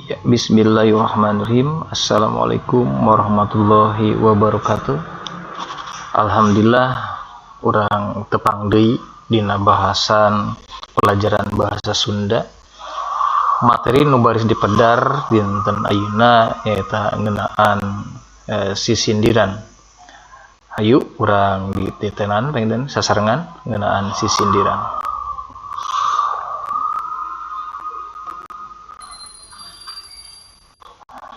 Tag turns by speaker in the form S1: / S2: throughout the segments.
S1: Ya, bismillahirrahmanirrahim. Assalamualaikum warahmatullahi wabarakatuh. Alhamdulillah urang tepang deui dina bahasan pelajaran bahasa Sunda. Materi nu baris dipedar dinten ayeuna nyaeta ngeunaan sisindiran. Hayu urang dititenan panginten sasarengan ngeunaan sisindiran.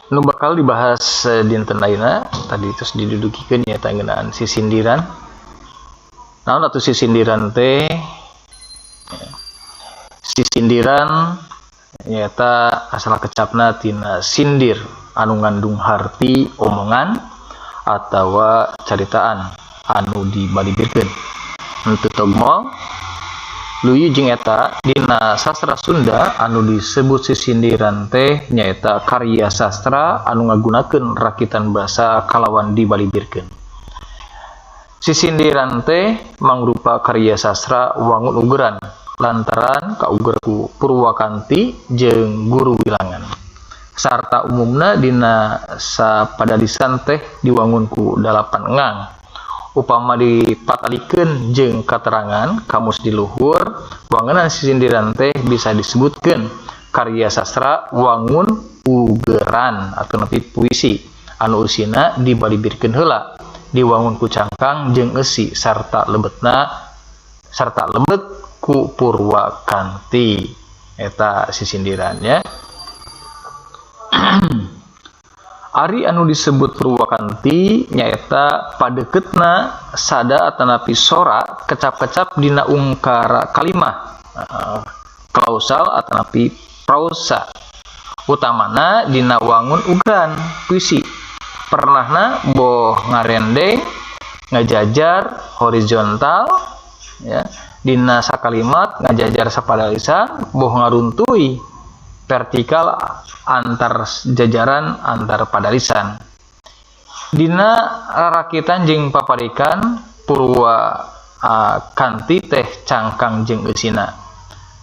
S1: Nu bakal dibahas dinten ayeuna tadi terus didudukikeun nyaeta ngeunaan sisindiran. Naon atuh sisindiran teh? Sisindiran nyaeta asal kecapna tina sindir anu ngandung harti omongan atawa caritaan anu dibalibirkeun. Henteu togmol luyu jeung eta dina sastra Sunda anu disebut sisindiran teh nyaeta karya sastra anu ngagunakeun rakitan basa kalawan dibalibirkeun. Sisindiran teh mangrupa karya sastra wangun ugeran lantaran kauger ku Purwakanti jeung Guru Wilangan. Sarta umumna dina sapadalisan teh diwangun ku 8 engang. Upama dipatalikeun jeung katerangan kamus di luhur, wangunan sisindiran teh bisa disebutkeun karya sastra wangun ugeran atau nepi puisi anu eusina dibalibirkeun heula, diwangun ku cangkang jeung eusi sarta lebet ku Purwakanti. Eta sisindirannya. Ari anu disebut Purwakanti nyaeta padeukeutna sada atanapi sora kecap-kecap dina ungkara kalimah klausal atanapi prausa, utamana dina wangun ugeran puisi. Pernahna boh ngarendeng ngajajar horizontal ya dina sakalimat ngajajar sapadalisan, boh ngaruntui vertikal antar jajaran antar padalisan. Dina rarakitan jeung paparikan Purwakanti teh cangkang jeung eusina.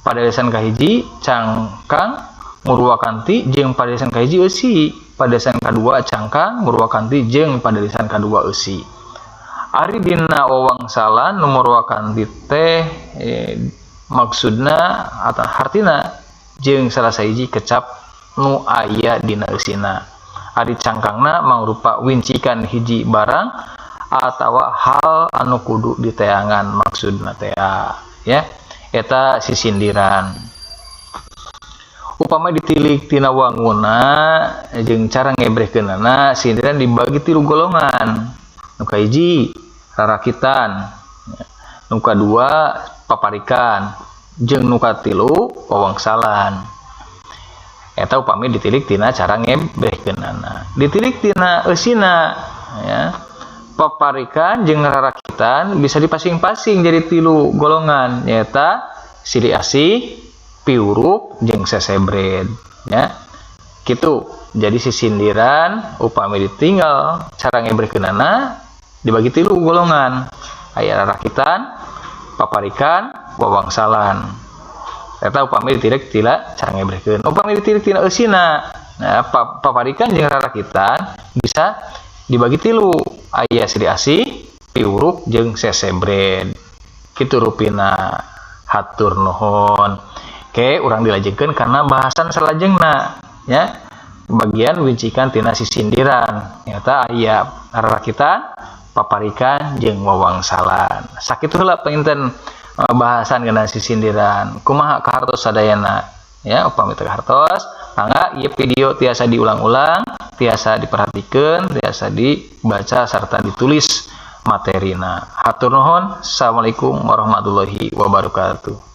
S1: Padalisan kahiji cangkang Murwakanti jeung padalisan kahiji eusi, padalisan kadua cangkang Murwakanti jeung padalisan kadua eusi. Ari dina wawangsalan nu Murwakanti teh maksudna atau hartina jeung salah sahiji kecap nu aya dina eusina. Ari cangkangna mangrupa wincikan hiji barang atawa hal anu kudu diteangan maksudna teh ya. Eta sisindiran. Upama ditilik tina wanguna jeung cara ngebrehkeunana, sindiran dibagi 3 golongan. Nu kahiji rarakitan, nu kadua paparikan, jeung nu katilu wawangsalan. Eta upami ditilik tina cara ngebrehkeunana. Ditilik tina eusina ya, paparikan jeung rarakitan bisa dipasing-pasing jadi 3 golongan, nyaeta silih asih, piurup jeung sesebred ya. Kitu. Jadi sisindiran upami ditinggal cara ngebrehkeunana dibagi 3 golongan. Aya rarakitan, paparikan, wawangsalan. Eta upami ditilik tina cara ngebrehkeun. Upami ditilik tina eusina, nah paparikan jeung rarakitan bisa dibagi 3. Aya silih asih, piurup jeung sesebred. Kitu rupina. Hatur nuhun. Oke, urang dilajengkeun karena bahasan salajengna ya. Bagian wincikan tina sisindiran nyata aya rarakitan, paparikan jeung wawangsalan. Sakitu heula panginten bahasan ngeunaan sisindiran. Kumaha kahartos sadayana ya, upami teu kahartos mangga ieu video tiasa diulang-ulang, tiasa diperhatikeun, tiasa dibaca serta ditulis materina. Hatur nuhun. Assalamualaikum warahmatullahi wabarakatuh.